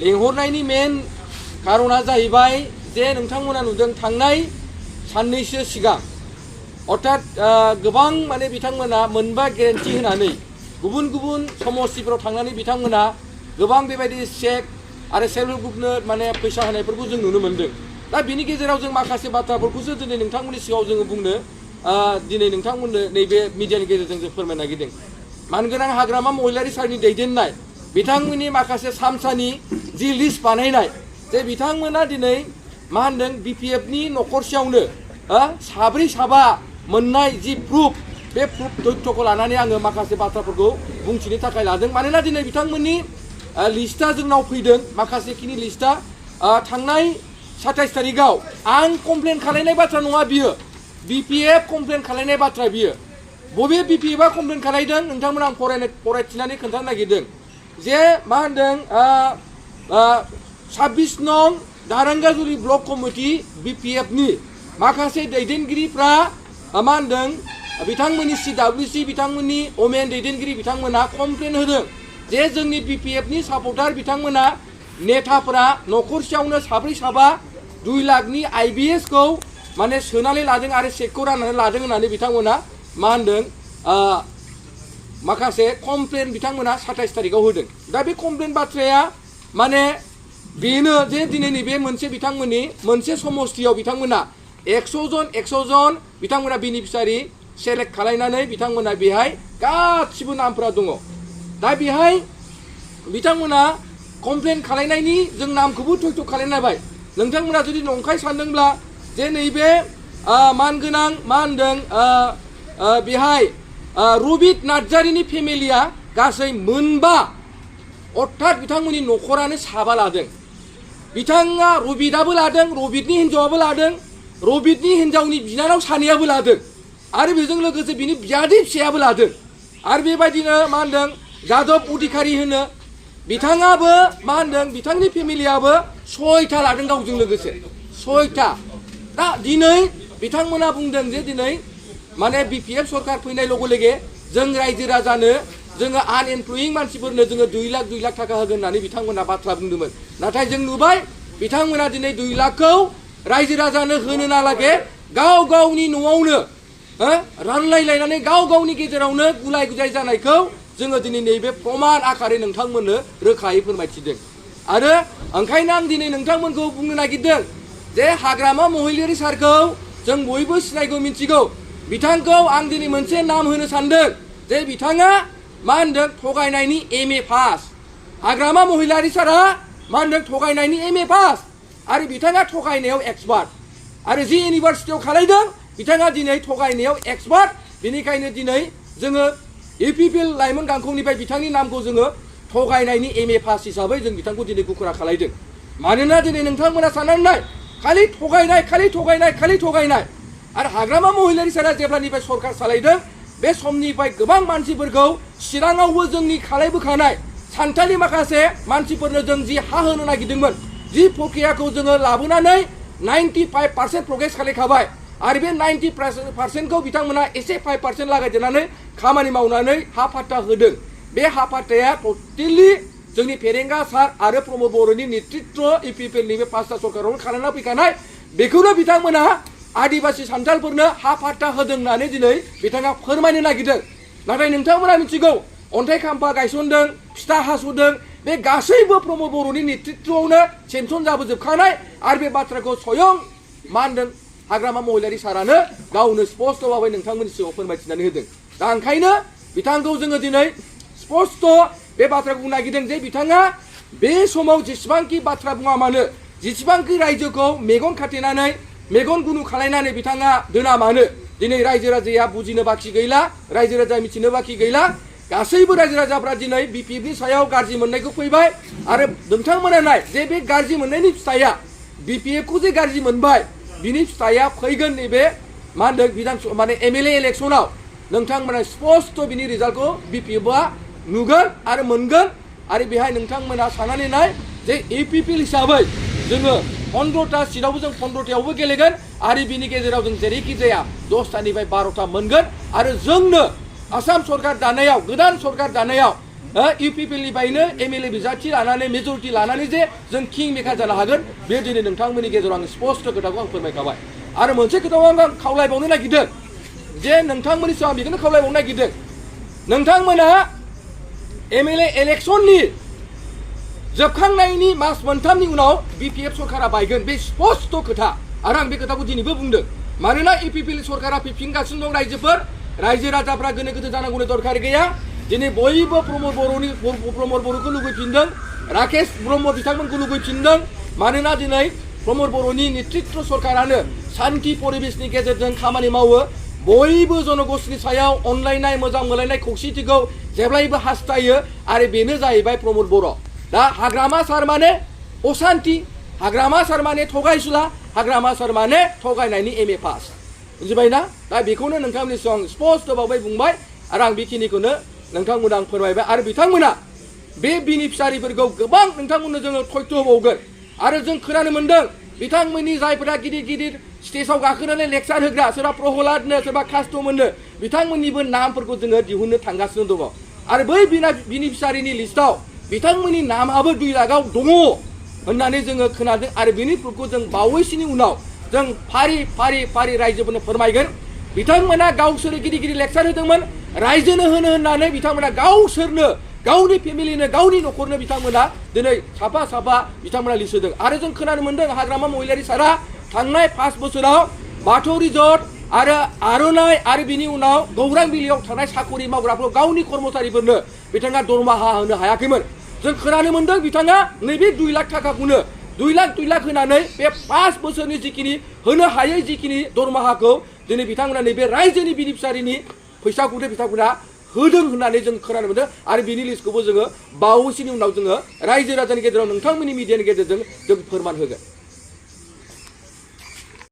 लेंहरनायनि मेन कारना जाहैबाय जे नोंथांमोना नुदों थांनाय साननैसो सिगां अर्थात गोबां माने बिथांमोना मोनबा गेरेन्टि होनानै गुबुन गुबुन समस्तिफोराव थांनानै बिथांमोना गोबां बेबायदि चेक आरो सेल्फ हेल्प ग्रुपनो माने फैसा होनायफोरखौ जों नुनो मोनदों। दा बिनि गेजेराव जों माखासे बाथ्राफोरखौसो दिनै नोंथांमोननि सिगाङाव जोङो बुंनो दिनै नोंथांमोननो नैबे मिडियानि गेजेरजों जों फोरमायनो नागिरदों। मानगोनां हाग्रामा महिलारि सारनि दैदेननाय बिथांमोननि माखासे सामसानि जि लिस्ट बानायनाय जे बिथांमोना दिनै मा होनदों बिपिएफनि न'खरसेयावनो साब्रै साबा मोननाय जि प्रुफ बे प्रुफ तथ्यखौ लानानै आङो माखासे बाथ्राफोरखौ बुंथिनो थाखाय लादों। मानोना दिनै बिथांमोननि लिस्टआ जोंनाव फैदों माखासेखिनि लिस्टआ थांनाय 27 तारिखआव आं कमप्लेन खालायनाय बाथ्रा नङा बियो बिपिएफ कमप्लेन खालायनाय बाथ्रा बियो। बबे बिपिएफआ कमप्लेन खालायदों नोंथांमोना आं फरायथिनानै खोन्थानो नागिरदों जे मा होनदों 26 नं दारांगाजुरि ब्लक कमिटि बिपिएफनि माखासे दैदेनगिरिफ्रा मा होनदों बिथांमोननि सिडब्लिउसि बिथांमोननि ओमेन दैदेनगिरि बिथांमोना कमप्लेन होदों जे जोंनि बिपिएफनि सापर्टार बिथांमोना नेताफोरा न'खरसेयावनो साब्रै साबा 2 लाखनि आइबिएस खौ माने सोनानै लादों आरो चेकखौ राननानै लादों होननानै बिथांमोना मा होनदों माखासे कमप्लेन बिथांमोना 27 तारिखआव होदों। दा बे कमप्लेन बाथ्राया माने बेनो जे दिनै नैबे मोनसे बिथांमोननि मोनसे समस्तियाव बिथांमोना 100 जन बिथांमोना बेनिफिसारि सेलेक्ट खालायनानै बिथांमोना बेहाय गासिबो नामफोरा दङ। दा बेहाय बिथांमोना कमप्लेन खालायनायनि जों नामखौबो थयथ' खालायनायबाय। नोंथांमोना जुदि नंखाय सानदोंब्ला जे नैबे मानगोनां मा होनदों बेहाय रुबित नार्जारिनि फेमिलिया गासै मोनबा अर्थात बिथांमोननि न'खरानो साबा लादों। बिथाङा रबितआबो लादों रबितनि हिन्जावाबो लादों रबितनि हिन्जावनि बिनानाव सानैयाबो लादों आरो बेजों लोगोसे बिनि बियादै फिसायाबो लादों। आरो बेबायदिनो मा होनदों जादब अधिकारी होनो बिथाङाबो मा होनदों बिथांनि फेमिलियाबो 6था लादों गावजों लोगोसे 6था। दा दिनै बिथांमोना बुंदों जे दिनै माने बिपिएफ सरकार फैनाय लोगो लोगो जों रायजो राजानो जोङो आनएमप्लयिं मानसिफोरनो जोङो 2 लाख थाखा होगोन होननानै बिथांमोना बाथ्रा बुंदोंमोन। नाथाय जों नुबाय बिथांमोना दिनै 2 लाखखौ रायजो राजानो होनो नालागे गाव गावनि न'आवनो रानलायलायनानै गाव गावनि गेजेरावनो गुलाय गुजाय जानायखौ जोङो दिनै नैबे प्रमान आकारै नोंथांमोननो रोखायै फोरमायथिदों। आरो ओंखायनो आं दिनै नोंथांमोनखौ बुंनो नागिरदों जे हाग्रामा महिलारि सारखौ जों बयबो सिनायगौ मिथिगौ। बिथांखौ आं दिनै मोनसे नाम होनो सानदों जे बिथाङा मा होनदों थगायनायनि MA पास। हाग्रामा महिलारि सारा मा होनदों थगायनायनि MA पास आरो बिथाङा थगायनायाव एक्सपार्ट आरो जि इउनिभार्सिटियाव खालायदों बिथाङा दिनै थगायनायाव एक्सपार्ट। बेनिखायनो दिनै जोङो UPPL लाइमोन गांखंनिफ्राय बिथांनि नामखौ जोङो थगायनायनि MA पास हिसाबै जों बिथांखौ दिनै गुखुरा खालायदों। मानोना दिनै नोंथांमोना साननानै नाय खालि थगायनाय आरो हाग्रामा महिलारि सारा जेब्लानिफ्राय सरकार सालायदों बे समनिफ्राय गोबां मानसिफोरखौ चिराङावबो जोंनि खालायबोखानाय सान्थालि माखासे मानसिफोरनो जों जि हा होनो नागिरदोंमोन जि प्रक्रियाखौ जोङो लाबोनानै 95% प्रग्रेस खालायखाबाय आरो बे 90%खौ बिथांमोना एसे 5% लागायदेरनानै खामानि मावनानै हा फाट्टा होदों। बे हा फाट्टाया टटेलि जोंनि फेरेंगा सार आरो प्रमद बर'नि नेतृत्व UPPL नि बे 5टा सरकारावनो खालामना फैखानाय बेखौनो बिथांमोना आदिबासि सान्थालफोरनो हा फाट्टा होदों होननानै दिनै बिथाङा फोरमायनो नागिरदों। नाथाय नोंथांमोना मिथिगौ अन्थाइ खाम्फा गायसनदों फिथा हास'दों बे गासैबो प्रमद बर'नि नेतृत्वआवनो सेंसन जाबोजोबखानाय आरो बे बाथ्राखौ स्वयं मा होनदों हाग्रामा महिलारि सारानो गावनो स्पष्ट भाबै नोंथांमोननि सिगाङाव फोरमायथिनानै होदों। दा ओंखायनो बिथांखौ जोङो दिनै स्पष्ट बे बाथ्राखौ बुंनो नागिरदों जे बिथाङा बे समाव जेसेबांखि बाथ्रा बुङा मानो जेसेबांखि रायजोखौ मेगन खाथेनानै मेगन गुनु खालायनानै बिथाङा दोना मानो दिनै रायजो राजाया बुजिनो बाखि गैला रायजो राजा मिथिनो बाखि गैला। गासैबो रायजो राजाफ्रा दिनै बिपिएफनि सायाव गाज्रि मोननायखौ फैबाय आरो नोंथांमोना नाय जे बे गाज्रि मोननायनि फिथाइया बिपिएफखौ जे गाज्रि मोनबाय बिनि फिथाइया फैगोन नैबे मा होनदों माने MLA इलेक्सनाव नोंथांमोना स्पष्ट बिनि रिजाल्टखौ बिपिएफआ नुगोन आरो मोनगोन। आरो बेहाय नोंथांमोना साननानै नाय जे UPPL हिसाबै जोङो 15टा सिटआवबो जों 15टायावबो गेलेगोन आरो बिनि गेजेराव जों जेरैखि जाया 10टानिफ्राय 12टा मोनगोन आरो जोंनो आसाम सरकार दानायाव गोदान सरकार दानायाव UPPL निफ्रायनो MLA बिजाथि लानानै मेजरिटि लानानै जे जों किं मेकार जानो हागोन बे दिनै नोंथांमोननि गेजेराव आं स्पष्ट खोथाखौ आं फोरमायखाबाय आरो मोनसे खोथाखौ आं खावलायबावनो नागिरदों जे नोंथांमोननि सायाव आं बेखौनो खावलायबावनो नागिरदों नोंथांमोना MLA इलेक्सननि जोबखांनायनि मास मोनथामनि उनाव BPF सरकारा बायगोन बे स्पष्ट खोथा आरो आं बे खोथाखौ दिनैबो बुंदों मानोना UPPL सरकारा फैफिनगासिनो दं रायजोफोर रायजो राजाफ्रा गोनो गोथो जानांगौनि दरखार गैया दिनै बयबो प्रमद बर'खौ लुबैफिनदों राकेश ब्रह्म बिथांमोनखौ लुबैफिनदों मानोना दिनै प्रमद बर'नि नेतृत्व सरकारानो शान्ति परिबेशनि गेजेरजों खामानि मावो बयबो जनगोष्ठीनि सायाव अनलायनाय मोजां मोनलायनाय खौसेथिखौ जेब्लायबो हास्थायो आरो बेनो जाहैबाय प्रमद बर' दा हाग्रामा सार माने अशान्ति हाग्रामा सार माने थगायसुला हाग्रामा सार माने थगायनायनि MA पास बुजिबायना दा बेखौनो नोंथांमोननि सिगां स्पष्ट भाबै बुंबाय आरो आं बेखिनिखौनो नोंथांमोना आं फोरमायबाय आरो बिथांमोना बे बेनिफिसारिफोरखौ गोबां नोंथांमोननो जोङो थयथ' होबावगोन आरो जों खोनानो मोन्दों बिथांमोननि जायफोरा गिदिर गिदिर स्टेजाव गाखोनानै लेक्सार होग्रा सोरबा प्रहलादनो सोरबा कास्ट'मोननो बिथांमोननिबो नामफोरखौ जोङो दिहुननो थांगासिनो दङ आरो बै बेनिफिसारिनि लिस्टआव बिथांमोननि नामाबो 2 लाखआव दङ होननानै जोङो खोनादों आरो बेनि प्रुफखौ जों बावैसोनि उनाव जों फारि रायजोफोरनो फोरमायगोन बिथांमोना गावसोर गिदिर गिदिर लेक्सार होदोंमोन रायजोनो होननानै बिथांमोना गावसोरनो गावनि फेमिलिनो गावनि न'खरनो बिथांमोना दिनै साफा बिथांमोना लिस्ट होदों आरो जों खोनानो मोन्दों हाग्रामा महिलारि सारा थांनाय 5 बोसोराव बाथौ रिजर्ट आरो आर'नाइ आरो बिनि उनाव गौरां बिलियाव थानाय साखरि मावग्राफोर गावनि कर्मचारिफोरनो बिथाङा दरमाहा होनो हायाखैमोन जों खोनानो मोन्दों बिथाङा नैबे 2 लाख थाखाखौनो 2 लाख होनानै बे 5 बोसोरनि जिखिनि होनो हायै जिखिनि दरमाहाखौ दिनै बिथांमोना नैबे रायजोनि बेनिफिसारिनि फैसाखौनो बिथांमोना होदों होननानै जों खोनानो मोन्दों आरो बिनि लिस्टखौबो जोङो बावैसोनि उनाव जोङो रायजो राजानि गेजेराव नोंथांमोननि मिडियानि गेजेरजों जों फोरमान होगोन